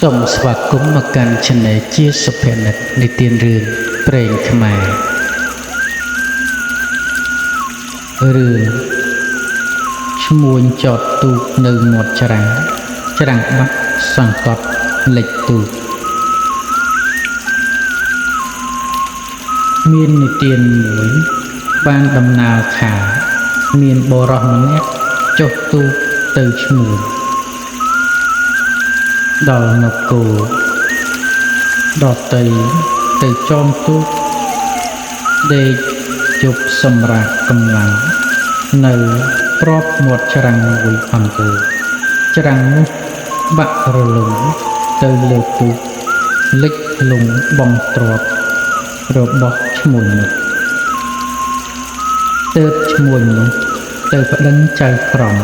សូមស្វាគមន៍មកកាន់ Channel ជាសុភនិតនិទានរឿងព្រេងខ្មែររឿងឈ្មួញចតទូកនៅមាត់ច្រាំងច្រាំងបាក់សង្កត់លិចទូកមាននិទានមួយបានដំណើរថាមានបុរសម្នាក់ចុះទូកទៅឈ្មួញដល់នគរដតីទៅចងទូកដេកជប់សម្រាប់កម្លាំងនៅប្របមាត់ច្រាំងមួយអង្គើច្រាំងនោះបាក់រលំទៅលើទូកលិចលង់បងទ្របរបស់ឈ្មួញនោះទើបឈ្មួញនោះទៅប្តឹងចៅក្រម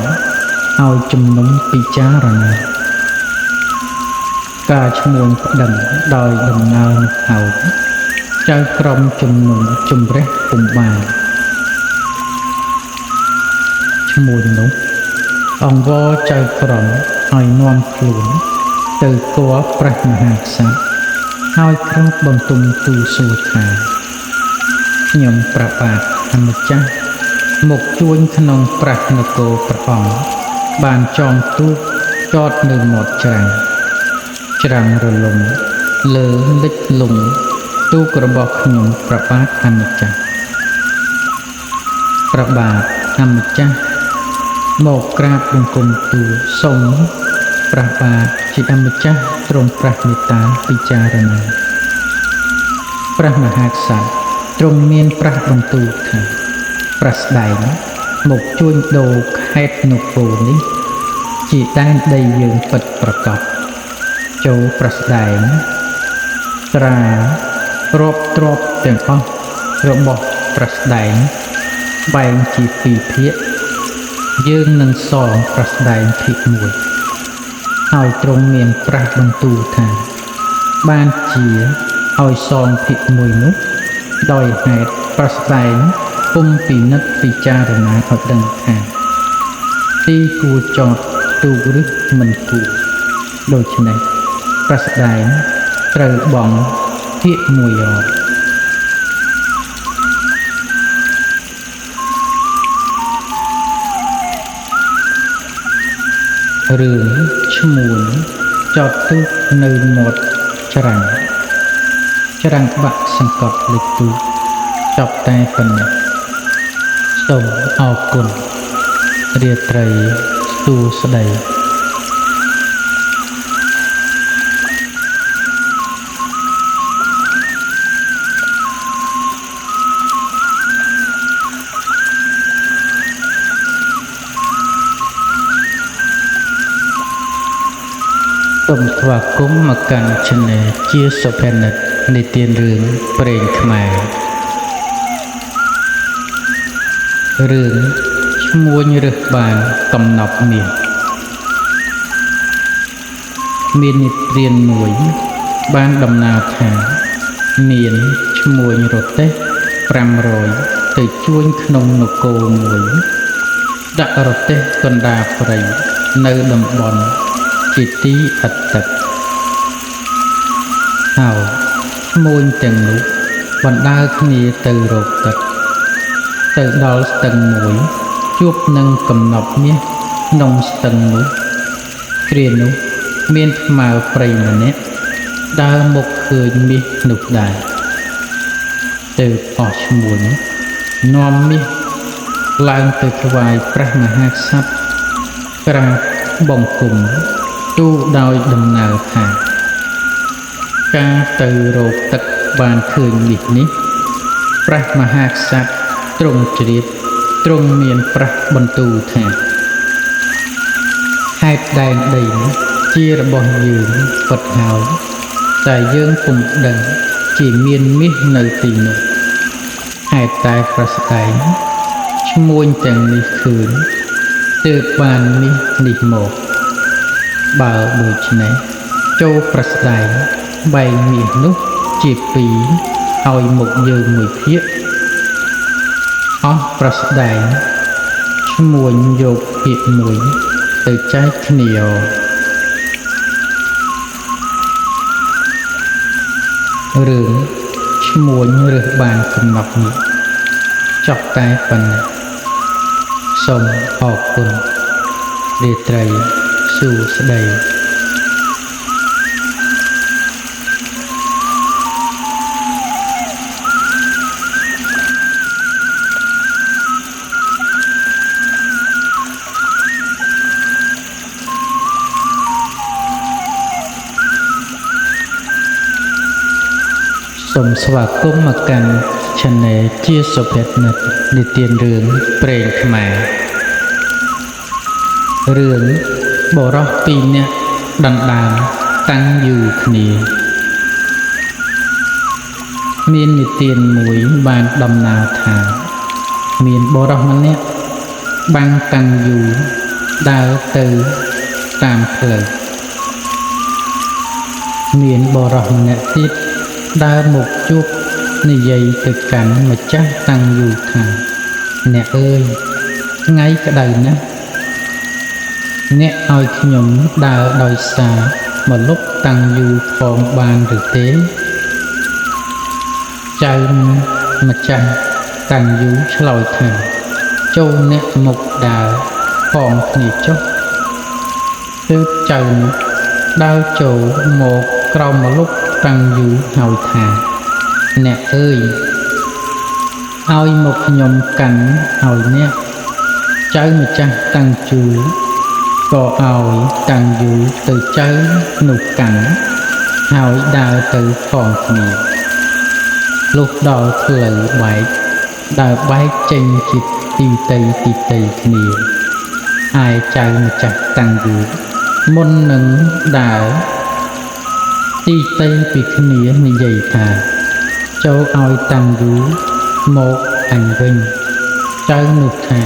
ឲ្យជំនុំពិចារណាការឈ្មួញប្តឹងដោយដំណើរនោះហើយចៅក្រមជំនុំជម្រះពុំបានឈ្មួញនោះអង្វរចៅក្រមឲ្យនាំខ្លួនទៅគាល់ព្រះមហាក្សត្រហើយក្រាបបន្ទុំទូលសួរថាខ្ញុំព្រះបាទអម្ចាស់មកជួញក្នុងព្រះនគរព្រះអង្គបានចងទូកចតនៅមាត់ច្រាំងច្រាំងរលំលើលិចលង់ទូករបស់ខ្ញុំព្រះបាទអម្ចាស់ព្រះបាទអម្ចាស់មកក្រាបបង្គំទូលសូមព្រះបាទជាអម្ចាស់ទ្រង់ព្រះមេត្តាពិចារណាព្រះមហាក្សត្រទ្រង់មានព្រះបន្ទូលថាព្រះស្ដែងមកជួញដូរខេត្តនគរនេះជាដែនដីយើងពិតប្រាកដចូលព្រះស្ដែងត្រារាប់ទ្របទាំងអស់របស់ព្រះស្ដែងបែងជាពីរភាគយើងនឹងសងព្រះស្ដែងភាគមួយហើយទ្រង់មានព្រះបន្ទូលថាបានជាឲ្យសងភាគមួយនោះដោយហេតុព្រះស្ដែងពុំពិនិត្យពិចារណាឲ្យដឹងថាទីគួរចតទូកឬមិនគួរដូច្នេះព្រះស្ដែងត្រូវបង់ភាគមួយអរឿងឈ្មួញចតទូកនៅមាត់ច្រាំងច្រាំងបាក់សង្កត់លិចទូកចប់តែប៉ុណ្ណេះសូមអរគុណរាត្រីសួស្តីសូមស្វាគមន៍មកកាន់ Channel ជាសុភនិតនិទានរឿងព្រេងខ្មែររឿងឈ្មួញរើសបានកំណប់មាសមាននិទានមួយបានដំណើរថាមានឈ្មួញរទេះ500ទៅជួញក្នុងនគរមួយដាក់រទេះកណ្ដាលព្រៃនៅតំបន់ជាទីអត្តទឹកហើយឈ្មួញទាំងនោះបណ្ដើរគ្នាទៅរកទឹកទៅដល់ស្ទឹងមួយជួបនឹងកំណប់មាសក្នុងស្ទឹងនោះគ្រានោះមានថ្មើរព្រៃម្នាក់ដើរមកឃើញមាសនោះដែរទៅអស់ឈ្មួញនាំមាសឡើងទៅថ្វាយព្រះមហាក្សត្រក្រាបបង្គំទូលដោយដំណើរថាការទៅរកទឹកបានឃើញមាសនេះព្រះមហាក្សត្រទ្រង់ជ្រាបទ្រង់មានព្រះបន្ទូលថាហេតុដែនដីនេះជារបស់យើងពិតហើយតែយើងពុំដឹងជាមានមាសនៅទីនោះហេតុតែប្រស្ដែងឈ្មួញទាំងនេះឃើញទើបបានមាសនេះមកបើដូច្នេះចូលប្រស្ដែងបែងមាសនោះជាពីរឲ្យមកយើងមួយភាគអស់ប្រស្ដែងឈ្មួញយកភាគមួយទៅចែកគ្នា រឿងឈ្មួញរើសបានកំណប់នេះចប់តែប៉ុណ្ណេះសូមអរគុណរាត្រីសួស្តីសូមស្វាគមន៍មកកាន់ Channel ជាសុភនិតនិទានរឿងព្រេងខ្មែររឿងបុរសពីរនាក់ដណ្ដើមតាំងយូរគ្នាមាននិទានមួយបានដំណើរថាមានបុរសម្នាក់បាំងតាំងយូរដើរទៅតាមផ្លូវមានបុរសម្នាក់ទៀតដើរមកជួបនិយាយទៅកាន់ម្ចាស់តាំងយូរថាអ្នកអើយថ្ងៃក្តៅណាស់អ្នកឲ្យខ្ញុំដើរដោយសារមកលុបតាំងយូរផងបានឬទេចៅម្ចាស់តាំងយូរឆ្លើយថាចូលអ្នកមកដើរផងគ្នាចុះទើបចៅនោះដើរចូលមកក្រោមមកលុបតាំងយូរហើយថាអ្នកអើយឲ្យមកខ្ញុំកាន់ឲ្យអ្នកចៅម្ចាស់តាំងយូរក៏ឲ្យតាំងយូរទៅចៅនោះកាន់ហើយដើរទៅផងគ្នាលុះដល់ផ្លូវបែកដើរបែកចេញជាទីតីទីតីគ្នាឯចៅម្ចាស់តាំងយូរមុននឹងដើរទីតីពីគ្នានិយាយថាចូលឲ្យតាំងយូរមកអញវិញចៅនោះថា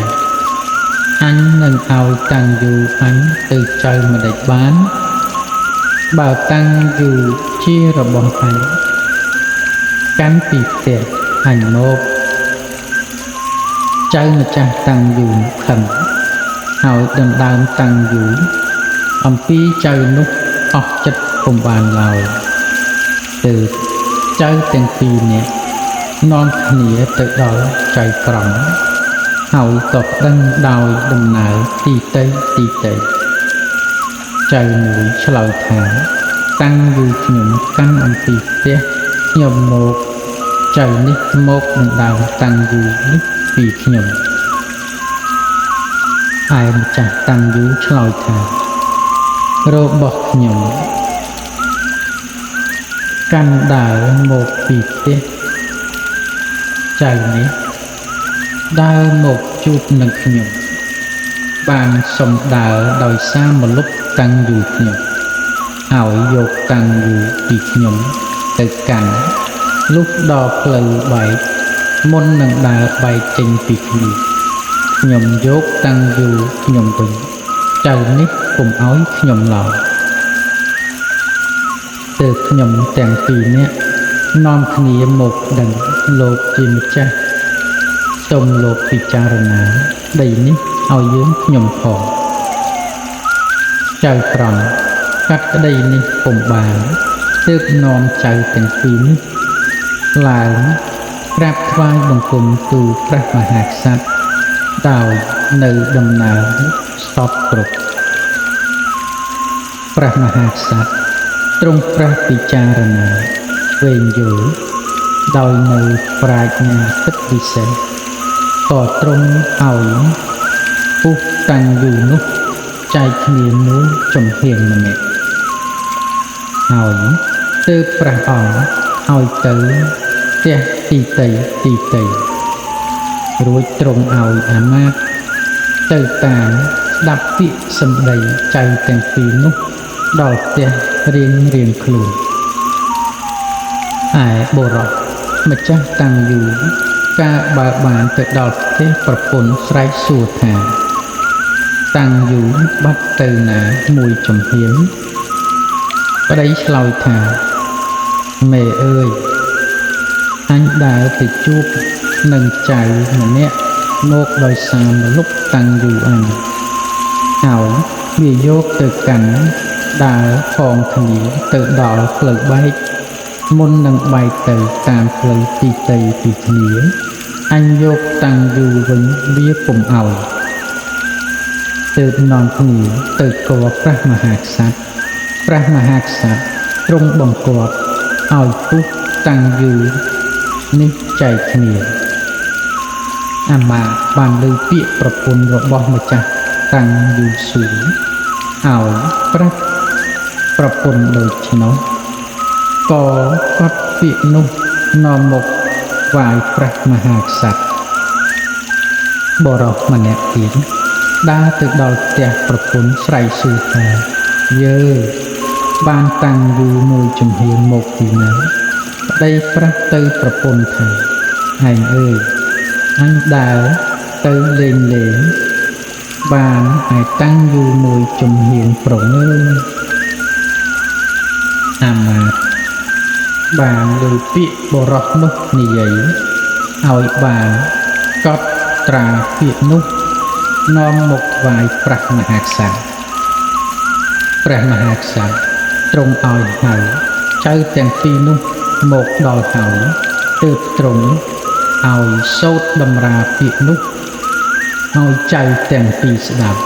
អញនឹងឲ្យតាំងយូរអញទៅចៅម្ដេចបានបើតាំងយូរជារបស់អញកាន់ពីផ្ទះអញមកចៅម្ចាស់តាំងយូរខឹងហើយដណ្ដើមតាំងយូរអំពីចៅនោះអស់ចិត្តពុំបានឡើយទើបចៅទាំងពីរនាក់នាំគ្នាទៅដល់ចៅក្រមហើយក៏ប្តឹងដោយដំណើរទីតីទីតីចៅមួយឆ្លើយថាតាំងយូរខ្ញុំកាន់អំពីផ្ទះខ្ញុំមកចៅនេះមកដណ្ដើមតាំងយូរនេះពីខ្ញុំឯម្ចាស់តាំងយូរឆ្លើយថារបស់ខ្ញុំកាន់ដើរមកពីផ្ទះចៅនេះដើរមកជួបនឹងខ្ញុំបានសុំដើរដោយសារមកលុបតាំងយូរខ្ញុំហើយយកតាំងយូរពីខ្ញុំទៅកាន់លុះដល់ផ្លូវបែកមុននឹងដើរបែកចេញពីគ្នាខ្ញុំយកតាំងយូរខ្ញុំវិញចៅនេះពុំឲ្យខ្ញុំឡើយទើបខ្ញុំទាំងពីរនាក់នាំគ្នាមកដឹងលោកជាម្ចាស់សូមលោកពិចារណាដីនេះឲ្យយើងខ្ញុំផងចៅក្រមកាត់ក្តីនេះពុំបានទើបនាំចៅទាំងពីរនេះឡើងក្រាបថ្វាយបង្គំទូលព្រះមហាក្សត្រដោយនៅដំណើរសពគ្រប់ព្រះមហាក្សត្រទ្រង់ព្រះពិចារណាវែងយល់ដោយនៅប្រាជ្ញាទឹកវិសេសក៏ទ្រង់ឲ្យពុះតាំងយូរនោះចែកគ្នាមួយចំហៀងម្នាក់ហើយទើបព្រះអង្គឲ្យទៅផ្ទះទីតីទីតីរួចទ្រង់ឲ្យអាមាត្យទៅតាមស្ដាប់ពាក្យសម្ដីចៅទាំងពីរនោះដល់ផ្ទះរៀងរៀងខ្លួនឯបុរសម្ចាស់តាំងយូរកាលបើបានទៅដល់ផ្ទះប្រពន្ធស្រែកសួរថាតាំងយូរបាត់ទៅណាមួយចំហៀងប្តីឆ្លើយថាមេអើយអញដើរទៅជួបនឹងចៅម្នាក់មកដោយសារមកលុបតាំងយូរអញហើយវាយកទៅកាន់ដើរផងគ្នាទៅដល់ផ្លូវបែក មុននឹងបែកទៅតាមផ្លូវទីទៃពីគ្នាអញយកតាំងយូវិញវាពុំឲ្យទើបនាំគ្នាទៅកព្រះមហាក្សត្រព្រះមហាក្សត្រទ្រង់បង្គាប់ឲ្យពុះតាំងយូនេះចែកគ្នាអាមាបានលើពាក្យប្រពន្ធរបស់ម្ចាស់តាំងយូស៊ូឲ្យប្រាប់ប្រពន្ធដូច្នោះក៏កត់ពាក្យនោះនាំមកថ្វាយព្រះមហាក្សត្របុរសម្នាក់ទៀតដើរទៅដល់ផ្ទះប្រពន្ធស្រែកសួរថាយើបានតាំងយូមួយចំហៀងមកពីណាប្តីប្រាប់ទៅប្រពន្ធថាឯងអើយអញដើរទៅលេងលេងបានហើយតាំងយូមួយចំហៀងប្រងើយអាមាត្យបានលើពាក្យបុរសនោះនិយាយឲ្យបានកត់ត្រាពាក្យនោះនាំមកថ្វាយព្រះមហាក្សត្រព្រះមហាក្សត្រទ្រង់ឲ្យហៅចៅទាំងពីរនោះមកដល់ហើយទើបទ្រង់ឲ្យសូត្រតម្រាពាក្យនោះឲ្យចៅទាំងពីរស្ដាប់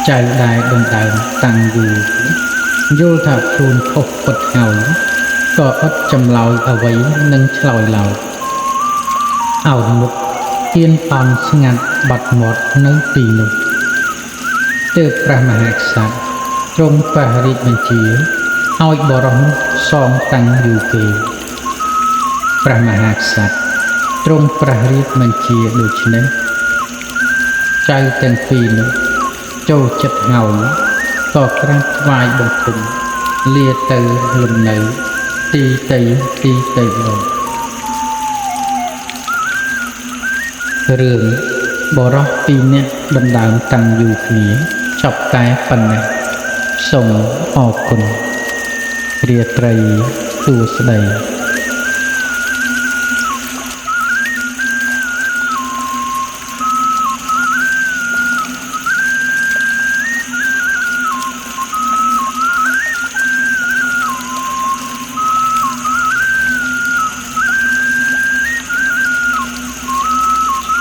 ចៅដែលដណ្ដើមតាំងយូយល់ថាខ្លួនខុសពិតហើយក៏ឥតចម្លើយអ្វីនឹងឆ្លើយឡើយអោនមុខទៀនអន់ស្ងាត់បាត់មាត់នៅទីនោះទើបព្រះមហាក្សត្រទ្រង់ព្រះរាជបញ្ជាឲ្យបុរសនោះសងតាំងយូគេព្រះមហាក្សត្រទ្រង់ព្រះរាជបញ្ជាដូច្នេះចៅទាំងពីរនោះចូលចិត្តហើយក៏ក្រាបថ្វាយបង្គំលាទៅលំនៅទីទៃទីទៃនោះរឿងបុរសពីរនាក់ដណ្ដើមតាំងយូគ្នាចប់តែប៉ុណ្ណេះសូមអរគុណរាត្រីសួស្តី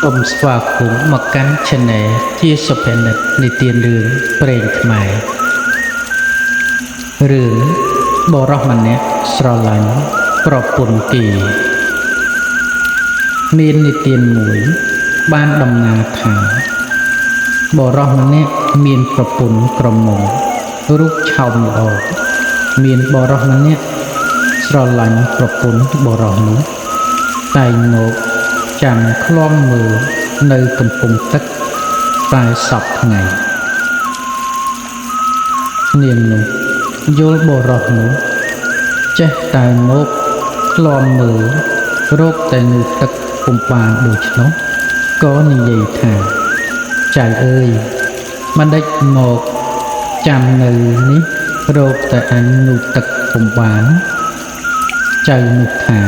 សូមស្វាគមន៍មកកាន់ Channel ជាសុភនិតនិទានរឿងព្រេងខ្មែររឿងបុរសម្នាក់ស្រឡាញ់ប្រពន្ធគេមាននិទានមួយបានតំណាលថាបុរសម្នាក់មានប្រពន្ធក្រមុំរូបឆោមល្អមានបុរសម្នាក់ស្រឡាញ់ប្រពន្ធបុរសនោះតែងមកចាំឃ្លាំមើលនៅកំពង់ទឹកតែសព្វថ្ងៃនាងនោះយល់បុរសនោះចេះតែមកឃ្លាំមើលរកតែងូតទឹកពុំបានដូច្នោះក៏និយាយថាចៅអើយមិនដេចមកចាំនៅនេះរកតែអញងូតទឹកពុំបានចៅនោះថា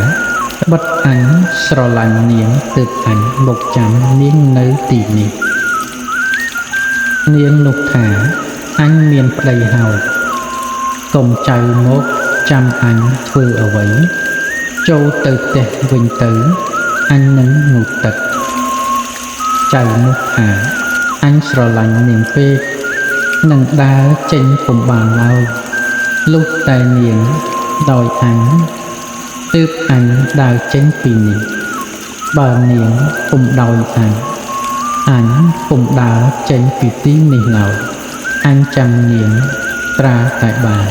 បិទអញស្រឡាញ់នាងទើបអញមកចាំនាងនៅទីនេះនាងនោះថាអញមានប្តីហើយកុំចៅមកចាំអញធ្វើអ្វីចូលទៅផ្ទះវិញទៅអញនឹងងូតទឹកចៅនោះថាអញស្រឡាញ់នាងពេកនឹងដើរចេញពុំបានឡើយលុះតែនាងដោយអញទើបអញដើរចេញពីនេះបើនាងពុំដោយអញអញពុំដើរចេញពីទីនេះឡើយអញចាំនាងត្រាតែបាន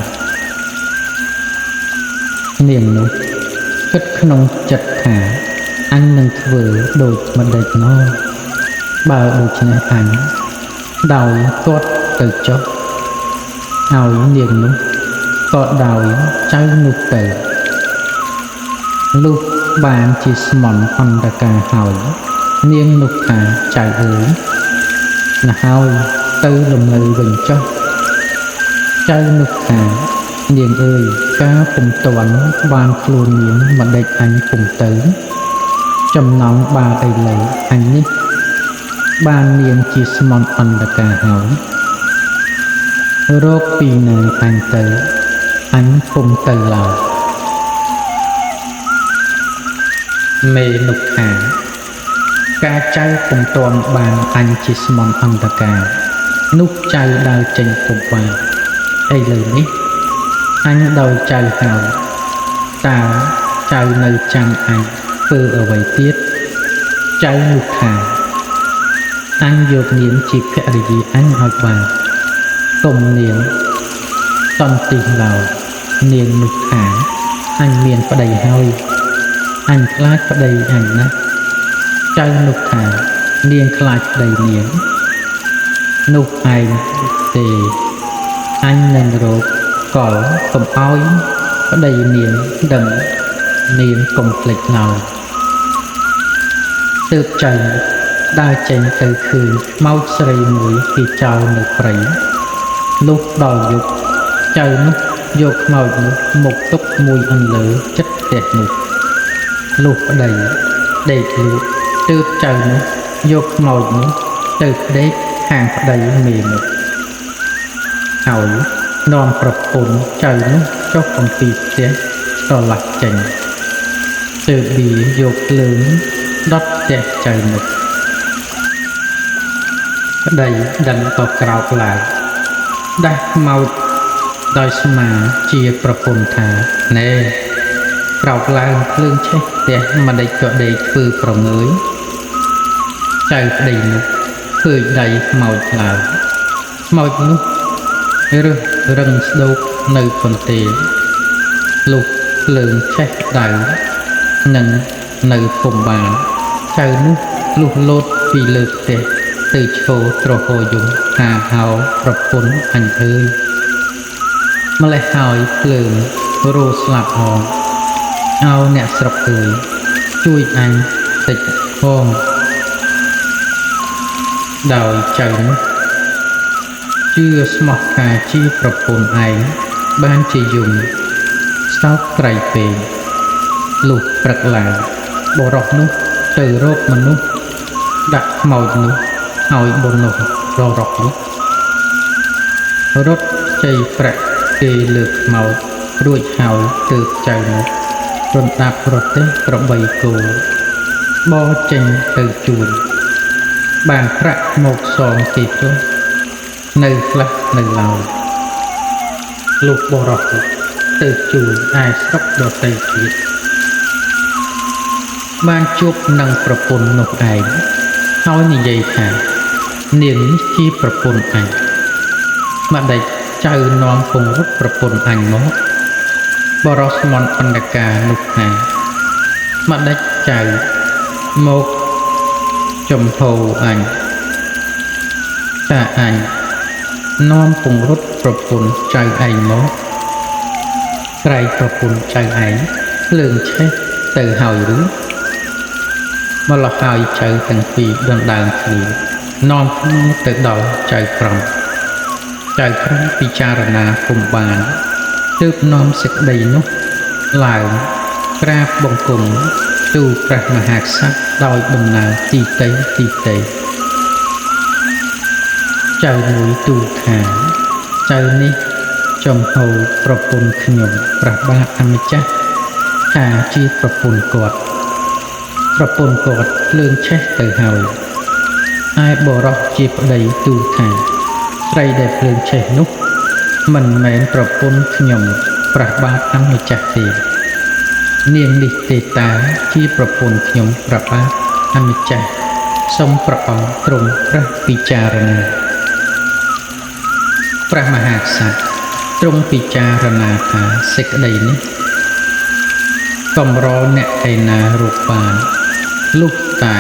នាងនោះគិតក្នុងចិត្តថាអញនឹងធ្វើដូចម្ដេចណោះបើដូច្នេះអញដោយគាត់ទៅចុះហើយនាងនោះក៏ដោយចៅនោះទៅលុះបានជាស្មន់អន្តការហើយនាងនោះថាចៅអើយណាស់ហើយទៅលំនៅវិញចុះចៅនោះថានាងអើយការពុំទាន់បានខ្លួននាងម្ដេចអញពុំទៅចំណងបានអីឡូវអញនេះបាននាងជាស្មន់អន្តការហើយរកពីណាអញទៅអញពុំទៅឡើយ មេនុថាការចៅពុំទាន់បានអញជាស្មន់អន្តការនោះចៅដើរចេញពុំបានឥឡូវនេះអញដោយចៅហើយតើចៅនៅចាំអញធ្វើអ្វីទៀតចៅនោះថាអញយកនាងជាភរិយាអញឲ្យបានគុំនាងសន្តិឡើយនាងនោះថាអញមានប្តីហើយអញខ្លាចប្តីអញណាស់ចៅនោះថានាងខ្លាចប្តីនាងនោះឯងទេអញនឹងរកកលកុំឲ្យប្តីនាងដឹងនាងកុំភ្លេចឡើយទើបចៅដើរចេញទៅឃើញខ្មោចស្រីមួយគេចោលនៅព្រៃលុះដល់យប់ចៅនោះយកខ្មោចនោះមកទុកមួយអន្លើចិត្តផ្ទះនោះលុះប្តីដេកលក់ទើបចៅនោះយកខ្មោចនោះទៅដេកខាងប្តីមេនោះហើយនាំប្រពន្ធចៅនោះចុះអំពីផ្ទះត្រឡប់ចេញទើបវាយកភ្លើងដុតផ្ទះចៅនោះប្តីដឹងក៏ក្រោកឡើងដាស់ខ្មោចដោយស្មាជាប្រពន្ធថាណែក្រោកឡើងភ្លើងឆេះផ្ទះម្ដេចក៏ដេកធ្វើប្រងើយចៅប្តីនោះឃើញដៃខ្មោចឡើងខ្មោចនោះរើសរឹងស្ដោកនៅកន្ទេលលុះភ្លើងឆេះដៅនឹងនៅពុំបានចៅនោះលុះលោតពីលើផ្ទះទៅឈរទ្រហោយំថាហៅប្រពន្ធអញអើយម្លេះហើយភ្លើងរោស្លាប់ហងអោអ្នកស្រុកអើយជួយអញតិចផងដោយចៅនោះជឿស្មោះថាជាប្រពន្ធឯងបានជាយំសោកក្រៃពេកលុះព្រឹកឡើងបុរសនោះទៅរកមនុស្សដាក់ខ្មោចនោះឲ្យបុនោះររកនោះរត់ជ័យប្រាក់គេលើកខ្មោចរួចហើយទើបចៅនោះរំដាប់រទេះក្របីគោបោចេញទៅជួនបានប្រាក់មកសងគេចុះនៅខ្លះនៅឡើយលោកបុរសទៅជួនឯស្រុកដទៃទៀតបានជួបនឹងប្រពន្ធនោះឯងហើយនិយាយថានាងនេះជាប្រពន្ធអញម្ដេចចៅនាំពង្រត់ប្រពន្ធអញមកបរោះស្មន់អន្តការនោះថាម្ដេចចៅមកចំហូអញតាអញនាំពង្រត់ប្រពន្ធចៅឯងមកក្រែងប្រពន្ធចៅឯងភ្លើងឆេះទៅហើយឬម្ល៉េះហើយចៅទាំងពីរដណ្ដើមគ្នានាំគ្នាទៅដល់ចៅក្រមចៅក្រមពិចារណាពុំបានទើបនាំសេចក្តីនោះឡើងក្រាបបង្គំទូលព្រះមហាក្សត្រដោយដំណើរទីតីទីតីចៅមួយទូលថាចៅនេះចំហូរប្រពន្ធខ្ញុំព្រះបាទអម្ចាស់ថាជាប្រពន្ធគាត់ប្រពន្ធគាត់ភ្លើងឆេះទៅហើយឯបុរសជាប្តីទូលថាស្រីដែលភ្លើងឆេះនោះមិនមែនប្រពន្ធខ្ញុំព្រះបាទអម្ចាស់ទេនាងនេះទេតាជាប្រពន្ធខ្ញុំព្រះបាទអម្ចាស់សូមព្រះអង្គទ្រង់ព្រះពិចារណាព្រះមហាក្សត្រទ្រង់ពិចារណាថាសេចក្តីនេះកម្រអ្នកឯណារកបានលុះតែ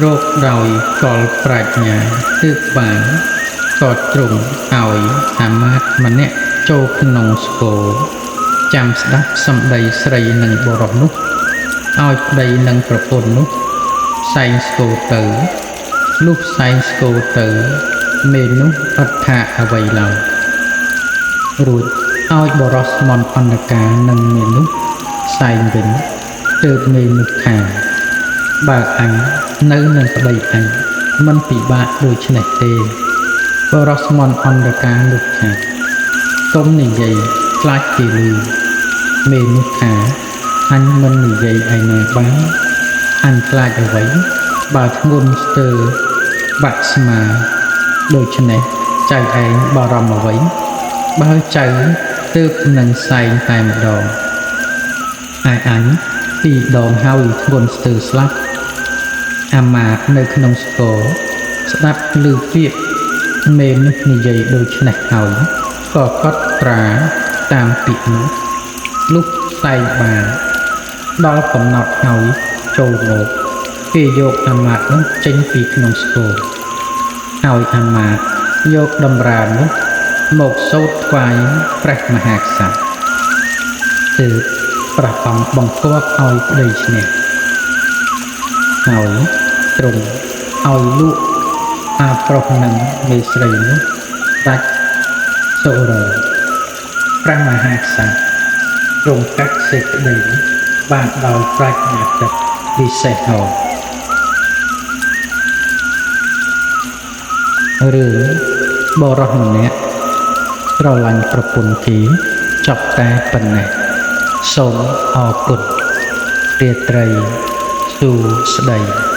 រកដោយកលប្រាជ្ញាទើបបានក៏ទ្រង់ឲ្យអាមាត្យម្នាក់ចូលក្នុងស្គរចាំស្ដាប់សម្ដីស្រីនិងបុរសនោះឲ្យប្តីនិងប្រពន្ធនោះសែងស្គរទៅលុះសែងស្គរទៅមេនោះអត់ថាអ្វីឡើយរួចឲ្យបុរសស្មន់អន្តការនិងមេនោះសែងវិញទើបមេនោះថាបើអញនៅនឹងប្តីអញមិនពិបាកដូច្នេះទេបុរសស្មន់អន្តការនោះថាកុំនិយាយខ្លាចគេឮមេនោះថា អញមិននិយាយឯណាបានអញខ្លាចអ្វីបើធ្ងន់ស្ទើរបាក់ស្មាដូច្នេះចៅឯងបារម្ភអ្វីបើចៅទើបនឹងសែងតែម្ដងឯអញពីរដងហើយធ្ងន់ស្ទើរស្លាប់អាមាត្យនៅក្នុងស្គរស្ដាប់ឮពាក្យមេនេះនិយាយដូច្នេះហើយក៏កត់ត្រាតាមពាក្យនោះលុះសែងបានដល់កំណត់ហើយចូលមកគេយកអាមាត្យនោះចេញពីក្នុងស្គរហើយអាមាត្យយកតម្រានោះមកសូត្រថ្វាយព្រះមហាក្សត្រទើបព្រះអង្គបង្គាប់ឲ្យប្តីឈ្នះហើយទ្រង់ឲ្យលក់អាប្រុសនិងមេស្រីនោះដាច់សុរព្រះមហាក្សត្រទ្រង់កាត់សេចក្តីបានដោយប្រាជ្ញាចិត្តវិសេសហោរឿងបុរសម្នាក់ស្រឡាញ់ប្រពន្ធគេចប់តែប៉ុណ្ណេះសូមអរគុណរាត្រីសួស្តី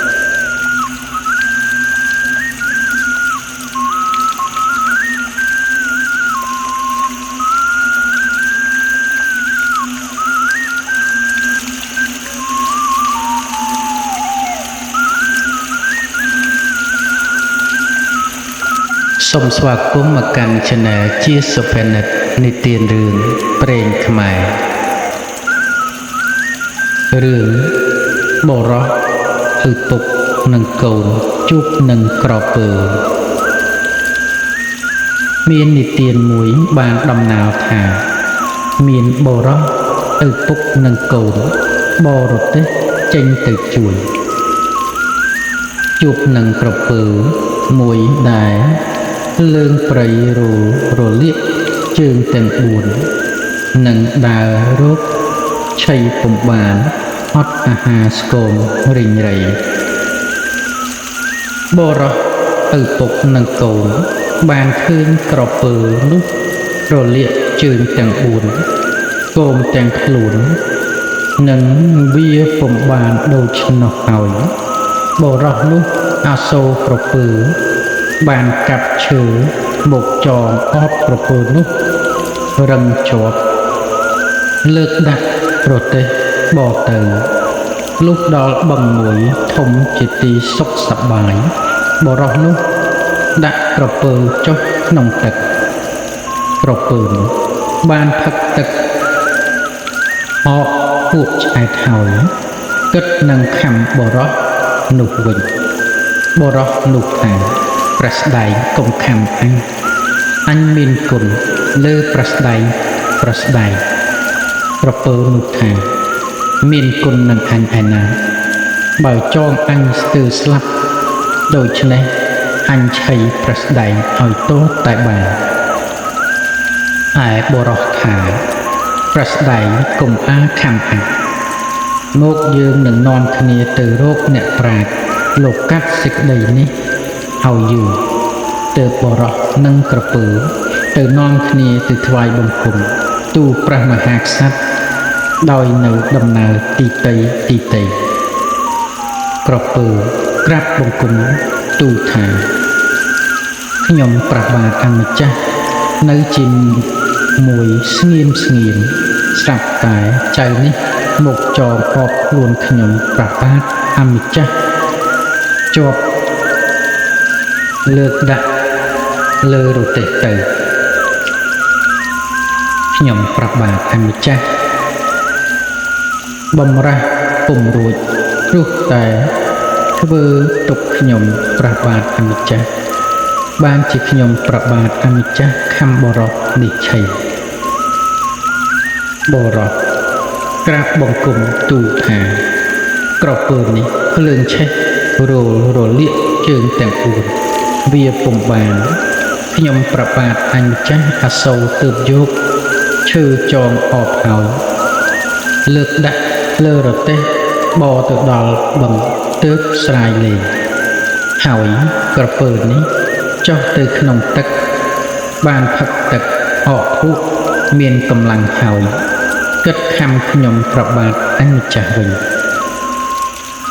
សូមស្វាគមន៍មកកាន់ Channel ជាសុភនិតនិទានរឿងព្រេងខ្មែររឿងបុរសឪពុកនិងកូនជួបនឹងក្រពើមាននិទានមួយបានដំណាលថាមានបុរសឪពុកនិងកូនបរទេសចេញទៅជួលជួបនឹងក្រពើមួយដែលលើងព្រៃររលាកជើងទាំង4និងដើររកឆីពុំបានអត់អាហារស្គមរីងរៃបុរសឪពុកនិងកូនបានឃើញក្រពើនោះរលាកជើងទាំង4គោមទាំងខ្លួននិងវាពុំបានដូច្នោះហើយបុរសនោះអាសូរក្រពើបានកាប់ឈើមកចងអបក្រពើនោះរឹងជាប់លើកដាក់ប្រទេសបរទៅលុះដល់បឹងមួយធំជាទីសុខសប្បាយបុរសនោះដាក់ក្រពើចុះក្នុងទឹកក្រពើនោះបានផឹកទឹកអកពួកឆ្អែតហើយគិតនឹងខំបុរសនោះវិញបុរសនោះថាព្រះស្ដែងកុំខំអញអញមានគុណលើព្រះស្ដែងព្រះស្ដែងក្រពើនោះថាមានគុណនឹងអញឯណាបើចងអញស្ទើរស្លាប់ដូច្នេះអញឆីព្រះស្ដែងឲ្យទោសតែបានឯបុរសថាព្រះស្ដែងកុំអាខំអញមកយើងនឹងនាំគ្នាទៅរកអ្នកប្រាជ្ញលោកកាត់សេចក្តីនេះឲ្យយើងទើបបុរសនិងក្រពើទៅនាំគ្នាទៅថ្វាយបង្គំទូលព្រះមហាក្សត្រដោយនៅដំណើរទីតីទីតីក្រពើក្រាបបង្គំទូលថាខ្ញុំព្រះបាទអម្ចាស់នៅជាមួយស្ងៀមស្ងៀមស្រាប់តែចៅនេះមកចងអបខ្លួនខ្ញុំព្រះបាទអម្ចាស់ជាប់លើកដាក់លើរទេះទៅខ្ញុំព្រះបាទអម្ចាស់បំរាស់ពុំរួចព្រោះតែធ្វើទុកខ្ញុំព្រះបាទអម្ចាស់បានជាខ្ញុំព្រះបាទអម្ចាស់ខំបុរសនេះឆីបុរសក្រាបបង្គំទូលថាក្រពើនេះភ្លើងឆេះរលរលាកជើងទាំង4វាពុំបានខ្ញុំព្រះបាទអញម្ចាស់អាសូរទើបយកឈើចងអបហើយលើកដាក់លើរទេះបរទៅដល់បឹងទើបស្រាយលេងហើយក្រពើនេះចុះទៅក្នុងទឹកបានផឹកទឹកអកភក់មានកម្លាំងហើយ គិតខំខ្ញុំព្រះបាទអញម្ចាស់វិញ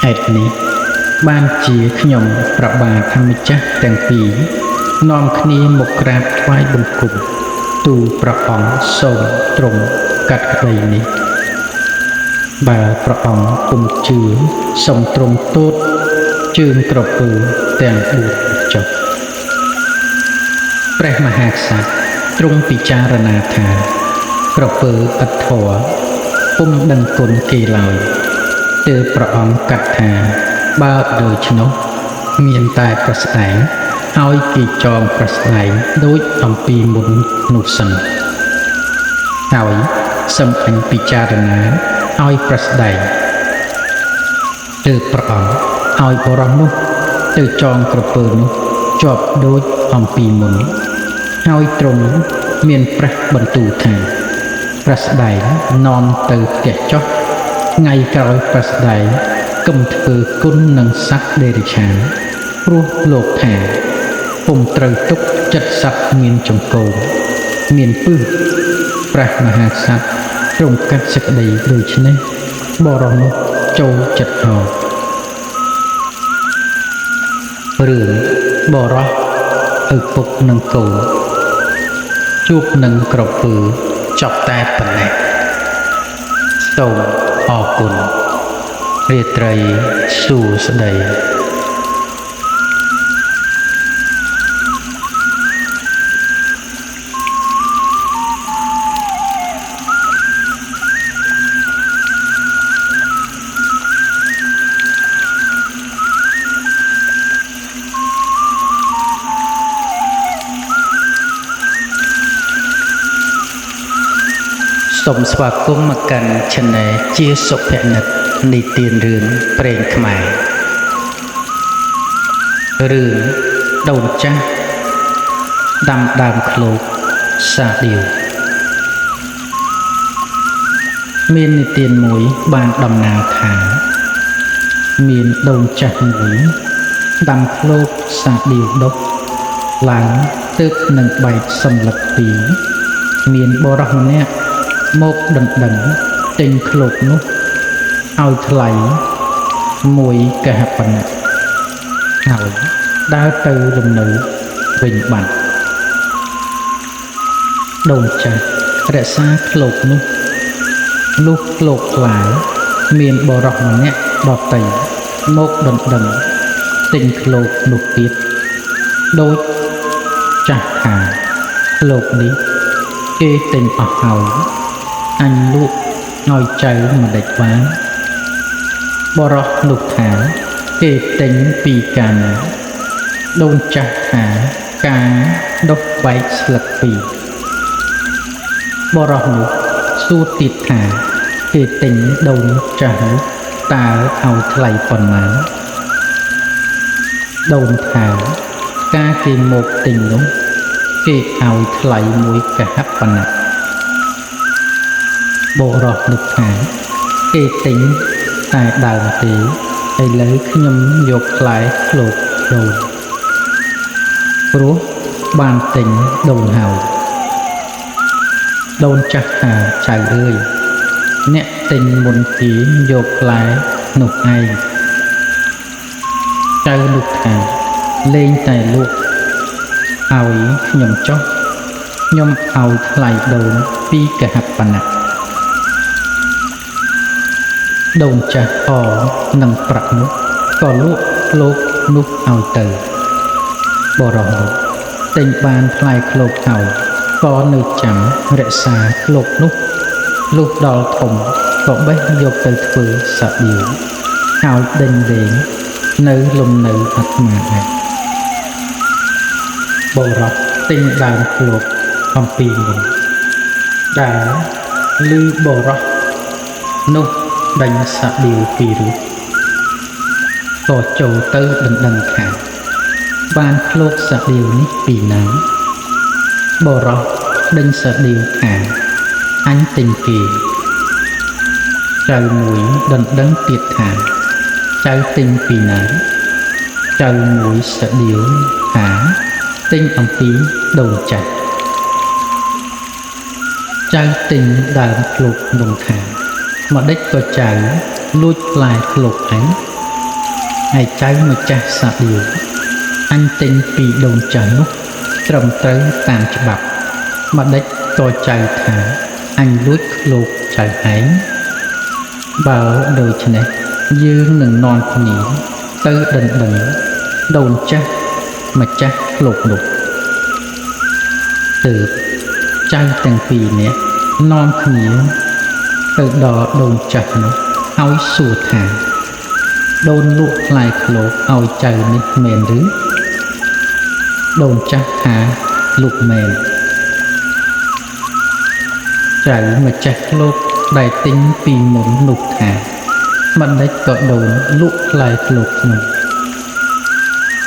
ហេតុនេះបានជាខ្ញុំព្រះបាទអម្ចាស់ទាំងពីរនាំគ្នាមកក្រាបថ្វាយបង្គំទូលព្រះអង្គសូមទ្រង់កាត់ក្តីនេះបើព្រះអង្គពុំជឿសូមទ្រង់ទោតជើងក្រពើទាំង4ចុះព្រះមហាក្សត្រទ្រង់ពិចារណាថាក្រពើឥតធម៌ពុំដឹងគុណគេឡើយទើបព្រះអង្គកាត់ថាបើដូច្នោះមានតែប្រស្ដែងឲ្យគេចងប្រស្ដែងដូចអំពីមុននោះសិនហើយសូមអញពិចារណាឲ្យប្រស្ដែងទើបព្រះអង្គឲ្យបុរសនោះទៅចងក្រពើនោះជាប់ដូចអំពីមុនហើយទ្រង់មានព្រះបន្ទូលថាប្រស្ដែងនាំទៅផ្ទះចុះថ្ងៃក្រោយប្រស្ដែងកុំធ្វើគុណនឹងសត្វដេរិឆានព្រោះលោកថាពុំត្រូវទុកចិត្តសត្វមានចង្កូមមានពឹសព្រះមហាក្សត្រទ្រង់កាត់សេចក្តីដូច្នេះបុរសនោះចូលចិត្តអោរឿងបុរសឪពុកនិងកូនជួបនឹងក្រពើចប់តែប៉ុណ្ណេះសូមអរគុណរាត្រីសួស្តីសូមស្វាគមន៍មកកាន់ Channel ជាសុភនិតនិទានរឿងព្រេងខ្មែររឿងដូនចាស់ដាំដើមឃ្លោកសាឌីវមាននិទានមួយបានដំណាលថាមានដូនចាស់មួយដាំឃ្លោកសាឌីវដុះឡើងទើបនឹងបែកសន្លឹកពីរមានបុរសម្នាក់មកដណ្ដឹងទិញឃ្លោកនោះឲ្យថ្លៃមួយកហបណៈហើយដើរទៅលំនៅវិញបាត់ដូនចាស់រក្សាឃ្លោកនោះលុះឃ្លោកខ្លាមានបុរសម្នាក់ដទៃមកដណ្ដឹងទិញឃ្លោកនោះទៀតដូចចាស់ថាឃ្លោកនេះគេទិញអស់ហើយអញលក់ឲ្យចៅម្ដេចបានបុរសនោះថាគេទិញពីកាលណាដូនចាស់ថាការដុះបែកស្លឹកពីរបុរសនោះសួរទៀតថាគេទិញដូនចាស់នោះតើឲ្យថ្លៃប៉ុន្មានដូនថាការគេមកទិញនោះគេឲ្យថ្លៃមួយកហបណៈបុរសនោះថាគេទិញតែដើមទេឥឡូវខ្ញុំយកផ្លែឃ្លោកដូនព្រោះបានទិញដូនហើយដូនចាស់ថាចៅអើយអ្នកទិញមុនគេយកផ្លែនោះឯងចៅនោះថាលេងតែលក់ឲ្យខ្ញុំចុះខ្ញុំឲ្យថ្លៃដូនពីរកហបណៈដូនចាស់អនិងប្រាក់នោះក៏លក់លោកនោះឲ្យទៅបុរសនោះទិញបានផ្លែឃ្លោកហើយក៏នៅចាំរក្សាឃ្លោកនោះលុះដល់ធំក៏បេះយកទៅធ្វើសាឌីវហើយដេញលេងនៅលំនៅអាត្មាដែរបុរសទិញដើមឃ្លោកអំពីមុនដែលឮបុរសនោះដេញសាឌីវពីររូបក៏ចូលទៅដណ្ដឹងថាបានឃ្លោកសាឌីវនេះពីណាបុរសដេញសាឌីវថាអញទិញគេចៅមួយដណ្ដឹងទៀតថាចៅទិញពីណាចៅមួយសាឌីវថាទិញអំពីដូនចាស់ ចៅទិញដើមឃ្លោកនោះថាម្ដេចក៏ចៅលួចផ្លែឃ្លោកអញឯចៅម្ចាស់សាដៀវអញទិញពីដូនចាស់នោះត្រឹមត្រូវតាមច្បាប់ម្ដេចក៏ចៅថាអញលួចឃ្លោកចៅឯងបើដូច្នេះយើងនឹងនាំគ្នាទៅដណ្ដឹងដូនចាស់ម្ចាស់ឃ្លោកនោះទើបចៅទាំងពីរនាក់នាំគ្នាទៅដល់ដូនចាស់នោះហើយសួរថាដូនលក់ផ្លែឃ្លោកឲ្យចៅនេះមែនឬដូនចាស់ថាលក់មែនចៅម្ចាស់ឃ្លោកដែលទិញពីមុននោះថាម្ដេចក៏ដូនលក់ផ្លែឃ្លោកនោះ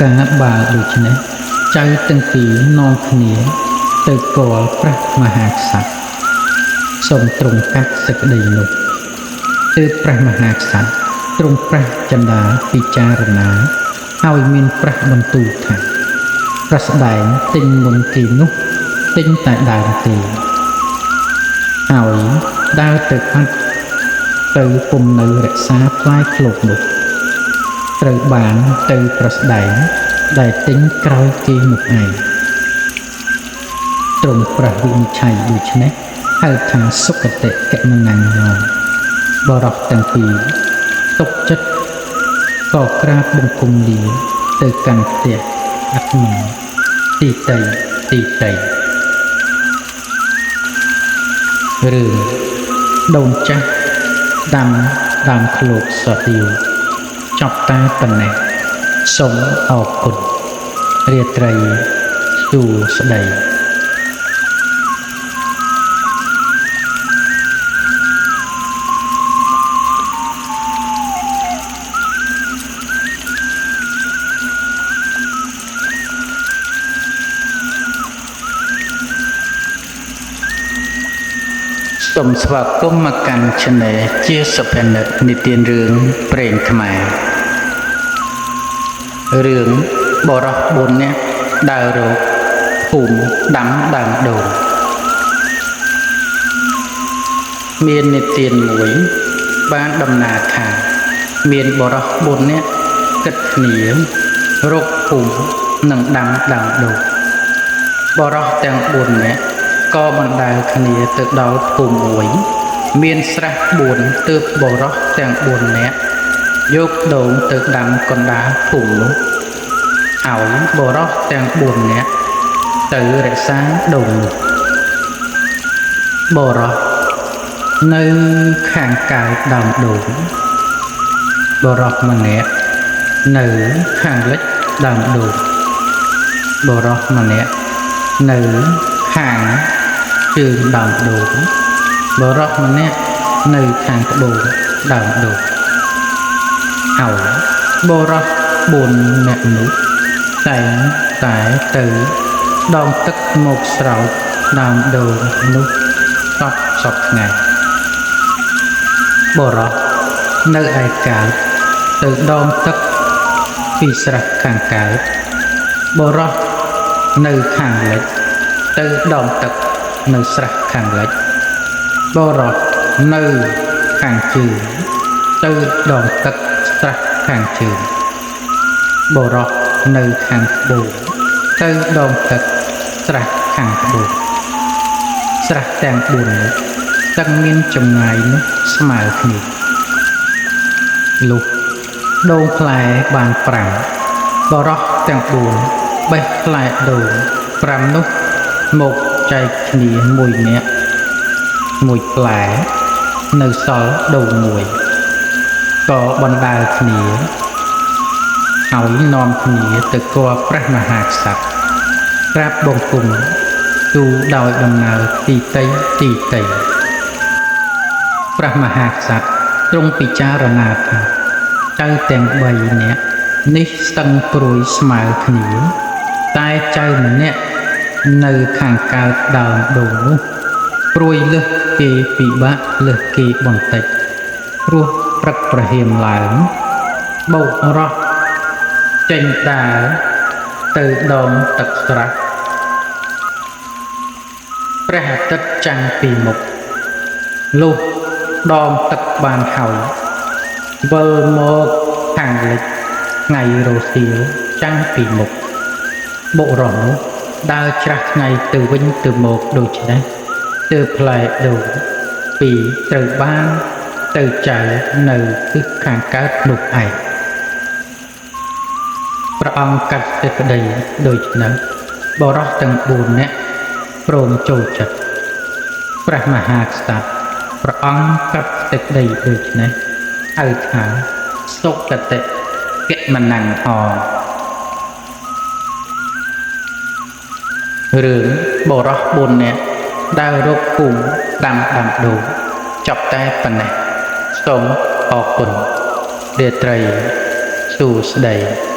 កាលបើដូច្នេះចៅទាំងពីរនាំគ្នាទៅគាល់ព្រះមហាក្សត្រសូមទ្រង់កាត់សេចក្តីនោះទើបព្រះមហាក្សត្រទ្រង់ព្រះចិន្តាពិចារណាហើយមានព្រះបន្ទូលថាព្រះស្ដែងទិញមុនគេនោះទិញតែដើមទេហើយដើរទៅអត់ទៅពុំនៅរក្សាផ្លែឃ្លោកនោះត្រូវបានទៅប្រស្ដែងដែលទិញក្រោយគេនោះឯងទ្រង់ព្រះវិនិច្ឆ័យដូច្នេះហៅថាសុគតិកមនញ្ញោបរោះទាំងពីរទុកចិត្តក៏ក្រាបបង្គំលាទៅកាន់ផ្ទះអាត្មាទីតីទីតីរឿងដូនចាស់ដាំដើមឃ្លោកសដៀវចប់តែប៉ុណ្ណេះសូមអរគុណរាត្រីសួស្តីសូមស្វាគមន៍មកកាន់ Channel ជាសុភនិតនិទានរឿងព្រេងខ្មែររឿងបុរស4នាក់ដើររកភូមិដាំដើមដូងមាននិទានមួយបានដំណាលថាមានបុរស4នាក់គិតគ្នារកភូមិនិងដាំដើមដូងបុរសទាំង4នាក់ក៏បណ្ដើរគ្នាទៅដល់ភូមិមួយមានស្រះ4ទើបបុរសទាំង4នាក់យកដូងទៅដាំកណ្ដាលភូមិនោះឲ្យបុរសទាំង4នាក់ទៅរក្សាដូងនោះបុរសនៅខាងកើតដើមដូងបុរសម្នាក់នៅខាងលិចដើមដូងបុរសម្នាក់នៅខាងជើងដើមដូងបុរសម្នាក់នៅខាងត្បូងដើមដូងហើយបុរស4នាក់នោះតែងតែទៅដងទឹកមកស្រោចដើមដូងនោះសពសពថ្ងៃបុរសនៅឯកើតទៅដងទឹកពីស្រះខាងកើតបុរសនៅខាងលិចទៅដងទឹកនៅស្រះខាងលិចបុរសនៅខាងជើងទៅដងទឹកស្រះខាងជើងបុរសនៅខាងត្បូងទៅដងទឹកស្រះខាងត្បូងស្រះទាំង4នោះទាំងមានចម្ងាយនោះស្មើគ្នាលុះដូងផ្លែបាន5បុរសទាំង4បេះផ្លែដូង5នោះមកចែកគ្នាមួយនាក់មួយផ្លែនៅសល់ដូងមួយក៏បណ្ដើរគ្នាហើយនាំគ្នាទៅគាល់ព្រះមហាក្សត្រក្រាបបង្គំទូលដោយដំណើរទីតីទីតីព្រះមហាក្សត្រទ្រង់ពិចារណាថាចៅទាំង3នាក់នេះស្ទឹងព្រួយស្មើគ្នាតែចៅម្នាក់នៅខាងកើតដើមដូងនោះព្រួយលើសគេពិបាកលើសគេបន្តិចព្រោះព្រឹកប្រហៀមឡើងបោករោះចេញដើរទៅដងទឹកស្រះ ព្រះអាទិត្យចាំងពីមុខលុះដងទឹកបានហើយវិលមកខាងលិចថ្ងៃរសៀលចាំងពីមុខបុរសនោះដើរច្រាស់ថ្ងៃទៅវិញទៅមកដូច្នេះទើបផ្លែដូងពីរត្រូវបានទៅចៅនៅទិសខាងកើតនោះឯងព្រះអង្គកាត់សេចក្តីដូច្នេះបុរសទាំង4នាក់ព្រមចូលចិត្តព្រះមហាក្សត្រព្រះអង្គកាត់សេចក្តីដូច្នេះហៅថាសុគតិគមនង្ហរឿងបុរស4នាក់ដើររកភូមិដាំដាំដូងចប់តែប៉ុណ្ណេះសូមអរគុណរាត្រីសួស្តី។